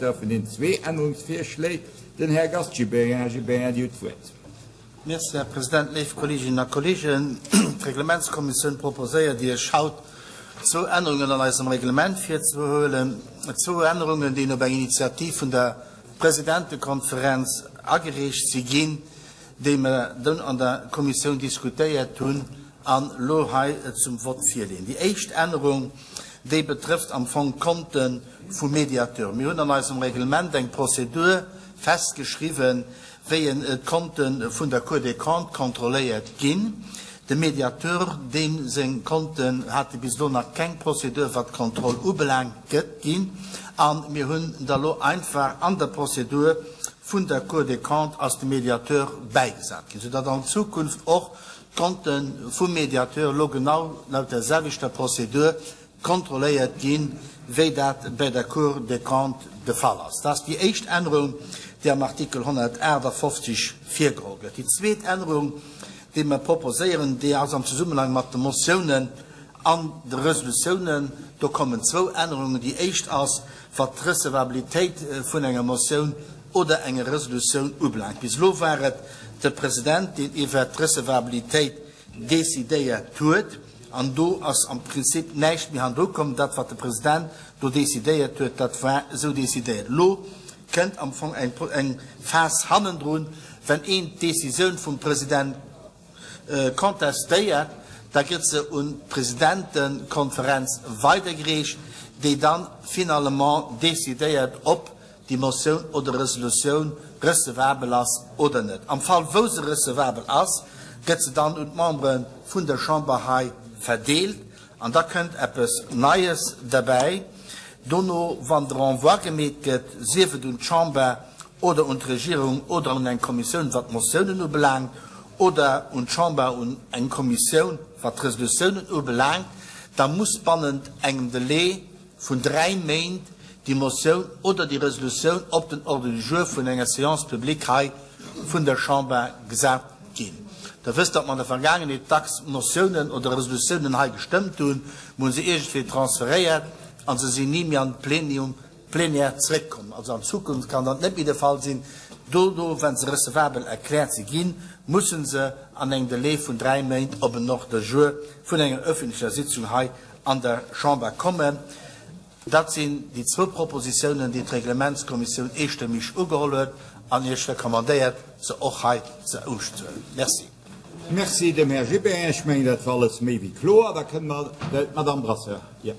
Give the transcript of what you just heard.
Rapporteur vun den zwee Ännerungsvirschléi, den Här Gast Gibéryen. Här Gibéryen, Dir hutt d'Wuert. Merci, Här President. Léif Kolleeginnen a Kolleegen, d'Reglementskommissioun proposéiert Iech haut zwou Ännerungen an eisem Reglement virzehuelen. Zwou Ännerungen, déi op eng Initiativ vun der Presidentekonferenz agereecht si ginn, déi mer dunn an der Kommissioun diskutéiert hunn an elo hei zum Vott virleeën. Déi éischt Ännerung, déi betrëfft am Fong d'Konte vum Mediateur. Mir hunn an eisem Reglement eng Prozedur festgeschriwwen, wéi d'Konte vun der Cour des Comptes kontrolléiert ginn. De Mediateur, deem seng Konten hate bis elo nach keng Prozedur, wat d'Kontroll ubelaangt, gëtt ginn. A mir hunn da lo einfach an der Prozedur vun der Cour des Comptes ass de Mediateur bäigesat ginn, soudatt an Zukunft och d'Konte vum Mediateur elo genau laut der selwechter Prozedur kontrolléiert ginn, wéi dat bei der Cour des Comptes de Fall ass. Dat ass déi éischt Ännerung, déi am Artikel 158 virgeholl gëtt. Déi zweet Ännerung, déi mer proposéieren, déi ass am Zesummenhang mat de Motiounen an de Resolutiounen. Do kommen zwou Ännerungen. Déi éischt ass, wat d'Recevabilitéit vun enger Motioun oder enger Resolutioun ubelaangt. Bis elo war et de President, deen iwwert d'Recevabilitéit decidéiert huet, an do ass am Prinzip näischt méi hannendru komm, dat wat de President do decidéiert huet, dat war esou decidéiert. Elo kënnt am Fong eng Phas hannendrun, wenn een d'Decisioun vum President contestéiert, da gëtt se un d'Presidentekonferenz weidergereecht, déi dann finalement decidéiert, ob déi Motioun oder Resolutioun recevabel ass oder net. Am Fall wou se recevabel ass, gëtt se dann un d'Membere vun der Chamber hei verdeelt an da kënnt eppes Neies derbäi. Dono, wann de Renvoi gemeet gëtt, sief et un d'Chamber oder un d'Regierung oder un eng Kommissioun, wat d'Motiounen ubelaangt, oder un d'Chamber, un eng Kommissioun, wat d'Resolutiounen ubelaangt, da muss bannent engem Delai vun 3 Méint déi Motioun oder déi Resolutioun op den Ordre du jour vun enger Séance publique hei vun der Chamber gesat ginn. Der wësst, datt mer an der Vergaangenheet dacks Motiounen oder Resolutiounen hei gestëmmt hunn, mer hu se iergendwéi transferéiert a se sinn ni méi an d'Plenium, d'Plénière zréckkomm. Also an Zukunft kann dat net méi de Fall sinn. Dono, wa se recevabel erkläert si ginn, musse se an engem Delai vun 3 Méint op en Ordre du jour vun enger öffentlecher Sitzung hei an der Chamber kommen. Dat sinn déi zwou Propositionen, déi d'Reglementskommissioun eestëmmig ugeholl huet an Iech recommandéiert, se och hei ze unzehuelen. Merci. Merci dem Här Gibéryen. Ech mengen, dat war alles méi wéi kloer. Da kënne mer, d'Madame Brasseur, jo.